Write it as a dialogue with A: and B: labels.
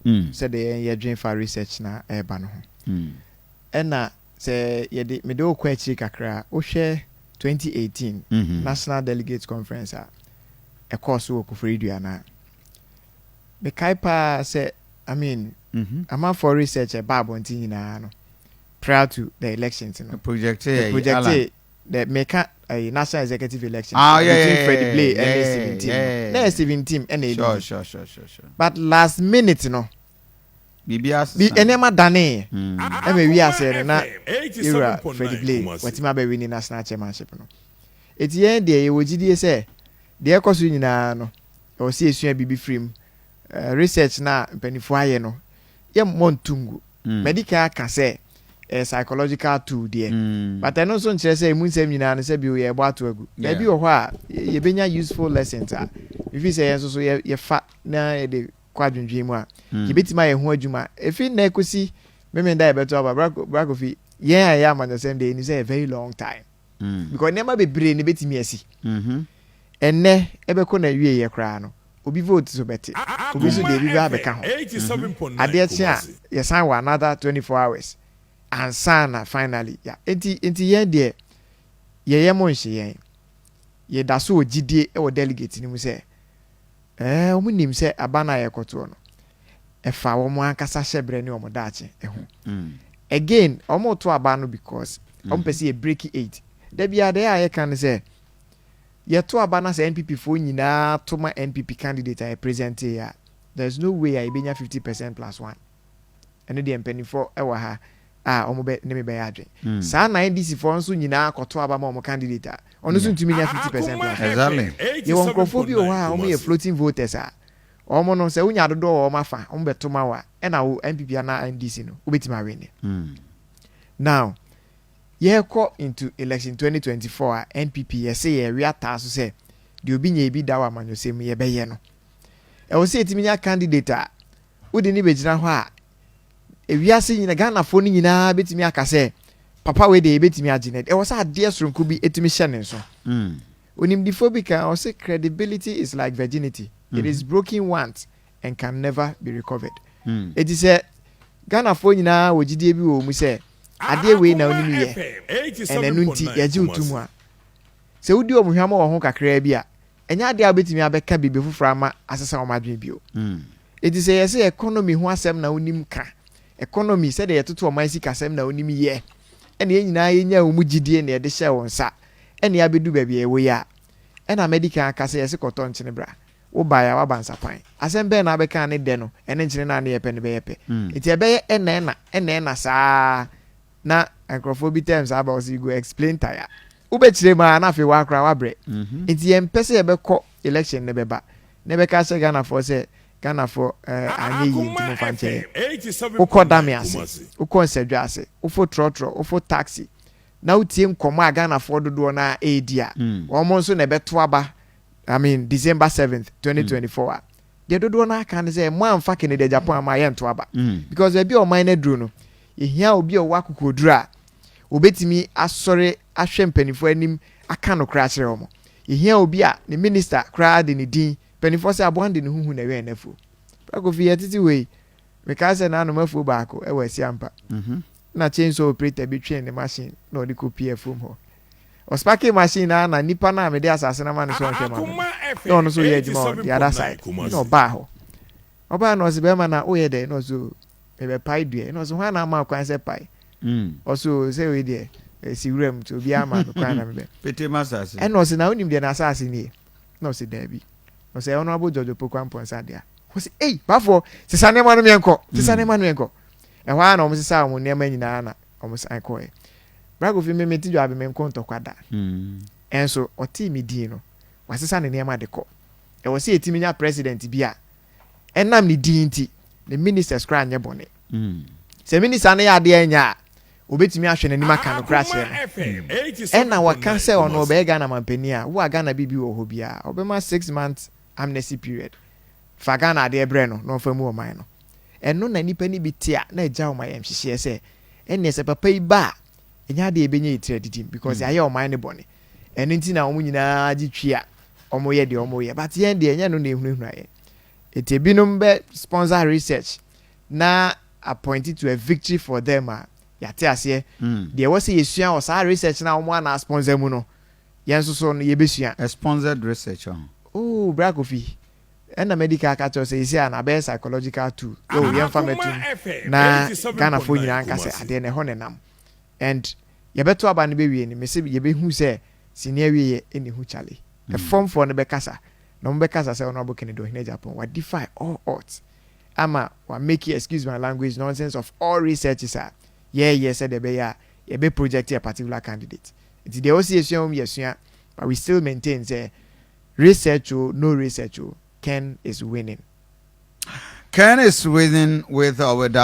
A: Sɛdeɛ yɛn yɛdwen fa research na ɛreba no ho. Ɛna sɛ yɛde mede wo kɔ akyiri kakra a, wohwɛ 2018 National Delegates Conference a ɛkɔɔ so wɔ Koforidua no a, mekae paa sɛ, I mean, amanfoɔ research ɛba abɔnten nyinaa no prior to the elections no,
B: project
A: the project the meka national executive election between Freddie Blay ɛne Stephen Tim no, na yɛ Stephen Tim ɛna ɛdi. But last minute no,
B: biribi
A: bi
B: asesa.
A: Nneɛma danee ɛma ewi ase no na ewura Freddie Blay wɔtumi abɛwi ne national chairmanship no. Eti yɛn deɛ, yɛwɔ gyidie sɛ deɛ ɛkɔ so nyinaa no, ɛwɔ sɛ yɛsua biribi firi mu. Research na mpanimfoɔ ayɛ no, yɛ mmɔ ntungu. Medical aka sɛ ɛyɛ psychological tool deɛ, but ɛno nso nkyerɛ sɛ emu nsɛm nyinaa no sɛ bio yɛbɔ ato agu. Baabi wɔ hɔ a yɛbɛnya useful lessons a efi sɛ yɛn nso so yɛfa na yɛde kɔ adwendwen mu a, yɛbɛtumi ayɛ ho adwuma. Efi nnɛ kɔsi Memenda yɛbɛto aba, Brakofi, yɛn a yɛyɛ amanyɔsɛm deɛ, yɛnim sɛ yɛ very long time because nneɛma bebree ne bɛtumi asi. Ɛnnɛ ɛbɛkɔ na wie yɛ koraa no, obi vote so bɛte, obi nso deɛ, ebi bɛ abɛka ho. Adeɛ kye a, yɛsan wɔ another 24 hours ansa na finally ya. Nti yɛn deɛ, yɛyɛ mo nhye yɛn, yɛda so wɔ gyidie wɔ delegate no mu sɛ wɔn nim sɛ aba no a yɛkɔtoɔ no, ɛfa wɔn ankasa hyɛbrɛ ne wɔn daakye ho. Again, wɔn to aba no because wɔn pɛ sɛ yɛ break eight. Dabi adeɛ a yɛka no sɛ yɛto aba na sɛ NPP foɔ nyinaa to ma NPP candidate a yɛ present yɛ a, there is no way a yɛbɛnya 50% plus one. Ɛno deɛ, mpanimfoɔ ɛwɔ ha a wɔn bɛ ne mi bɛyɛ adwene. Saa na NDC foɔ nso nyinaa kɔto aba ma wɔn candidate a, ɔno nso ntumi nya 50% plus one. Yɛwɔ nkurɔfoɔ bi wɔ hɔ a wɔn yɛ floating voters a wɔn no, sɛ wonya dodoɔ wɔ wɔn afa, wɔn bɛto ma wɔ a, ɛna wo NPP anaa NDC no wobɛtumi awin. Now yɛrekɔ into election 2024 a, NPP yɛsɛ yɛwe ataa so sɛ deɛ obi nya ebi da wɔ amanyɔsɛm mu yɛbɛyɛ no, ɛwɔ sɛ yɛtumi nya candidate a wode ne bɛgyina hɔ a, ewiase nyina, Ghanafoɔ no nyinaa bɛtumi aka sɛ papa wei deɛ, yɛbɛtumi agye no. Ɛwɔ sɛ adeɛ soronko bi ɛtumi hyɛ ne nso. Onimdifoɔ bi ka, ɔsɛ credibility is like virginity, it is broken once and can never be recovered. Eti sɛ Ghanafoɔ nyinaa wɔ gyidie bi wɔ mu sɛ adeɛ wei na onim yɛ, ɛna ɛno nti yɛgye wo to mu a, sɛ wodi wɔn hwam wɔ ho kakraa bi a, ɛnyɛ adeɛ a wobɛtumi abɛka biribi foforɔ ama asesa wɔn adwene bio. Eti sɛ yɛsɛ economy ho asɛm na onim ka, economy sɛdeɛ yɛtoto ɔman sikasɛm na onim yɛ, ɛna yɛn nyinaa yɛnya wɔn mu gyidie na yɛde hyɛ wɔn nsa, ɛna yɛabɛdu baabi a yɛwɔ yi a, ɛna medical aka sɛ yɛsɛ kɔtɔ nkyene bra, wobaeɛ a waba nsapan, asɛm bɛɛ na abɛka ne dɛ no, ɛne nkyene no a ne yɛpɛ no bɛyɛ pɛ. Nti ɛbɛyɛ ɛna ɛna ɛna ɛna saa na nkurɔfoɔ bi terms aba, wɔ sɛ you go explain tire, wobɛkyerɛ mu a, na afei wakora wabrɛ. Nti yɛmpɛ sɛ yɛbɛkɔ election ne bɛba na yɛbɛka sɛ Ghanafoɔ sɛ Ghanafoɔ anyɛ yie, nti momfa nkyɛn. Wokɔ Dame ase, wokɔ Nsadwa ase, wofo trɔtrɔ, wofo taxi na wotie nkɔmmɔ a Ghanafoɔ dodoɔ no a ɛredi a, wɔn nso na ɛbɛto aba, I mean, December 7th 2024 a, deɛ dodoɔ no aka ne sɛ mo amfa Kennedy Agyapong ama yɛnto aba because baabi a ɔman no aduru no, yɛhia obi a ɔwɔ akokoduru a obetumi asɔre ahwɛ mpanimfoɔ anim aka no koraa akyerɛ wɔn. Yɛhia obi a ne minister koraa de ne din. Mpanimfoɔ sɛ aboa no de ne huhu na ɛwɛn n'afuo. Kofi, yɛtete wei, mekaa sɛ n'anom afuo baako ɛwɔ Asiampa na chainsaw operator bi twee ne machine na ɔde kɔ pie afuom hɔ. Ɔsparke machine na nipa no a mede asase no ama no sɛ ɔnhwɛ ma me no, na ɔno nso yɛ adwuma on the other side, na ɔbaa hɔ. Ɔbaa na ɔsɛ, "Bɛrima, na woyɛ dɛ?" Na ɔsɛ, "Mebɛpae dua." Na ɔsɛ, "Hwan na ama kwan sɛ pae?" Ɔsɛ, "Sɛ wei deɛ ɛsi wuram nti obiara ama me kwan na mebɛ."
B: Pete ma asase.
A: Ɛna ɔsɛ, "Na wonim deɛ n'asase nie?" Na ɔsɛ, "Daabi." Ɔsɛ, "Honourable George Opoku Amponsah dea." Ɔsɛ, "Ei, bafoɔ, sesa nneɛma no miɛnkɔ, sesa nneɛma no miɛnkɔ." Ɛhɔ ara na wɔn sesa wɔn nneɛma nyinaa na wɔn san kɔɛ. Brakofi, mi ti dwa me nko ntɔkwa da. Ɛnso ɔtee mi din no, wasesa ne nneɛma de kɔ. Ɛwɔ sɛ yɛtumi nya president bi a ɛnam ne din nti ne ministers koraa nyɛ bɔne. Sɛ minister no yɛ adeɛ nya a, obetumi ahwɛ n'anim aka no koraa kyerɛ no. Ɛna waka sɛ ɔno ɔbɛyɛ Ghana mampanin a, wo a Ghana biribi wɔ hɔ biara, ɔbɛma 6 months amnesty period. Fa Ghana adeɛ brɛ no na ɔfa mu ɔman no. Ɛno na nipa ni bi te a, na agya ɔma yɛn hyehyɛ sɛ ɛnneɛ sɛ papa yi ba a, ɛnyɛ adeɛ ɛbɛnya yɛ tiri adidim because yɛayɛ ɔman no bɔne. Ɛno nti na wɔn nyinaa gye twi a wɔyɛ deɛ wɔyɛ, but yɛn deɛ, ɛnyɛ no na ehunahuna yɛn. Eti ebinom bɛ sponsor research. Na appointed to a victory for them a, yɛate aseɛ. Deɛ ɛwɔ sɛ yɛsua wɔ saa research na wɔn ana sponsor mu no, yɛn nso so no yɛbɛsua.
B: A sponsored research ɔho.
A: Oh, bra Kofi, ɛna medical aka kyerɛ sɛ yɛsi a na abɛyɛ psychological tool o, yɛmfa mɛtum na Ghanafoɔ nyinaa nka sɛ adeɛ na ɛhɔ ne nam and yɛbɛto aba no bɛwie no, mese yɛbɛhu sɛ sini awieɛ ɛne hu kyale. Ɛfɔmfoɔ no bɛkasa na wɔn bɛkasa sɛ Honourable Kennedy Ohene Agyapong wa defy all odds ama wa make, excuse my language, nonsense of all researches a yɛɛyɛ sɛ deɛ ɛbɛyɛ a yɛbɛ project a particular candidate. Nti deɛ ɔsi esua wɔm yɛsua, but we still maintain sɛ research o, no research o, Ken is winning.
B: Ken is winning with or without.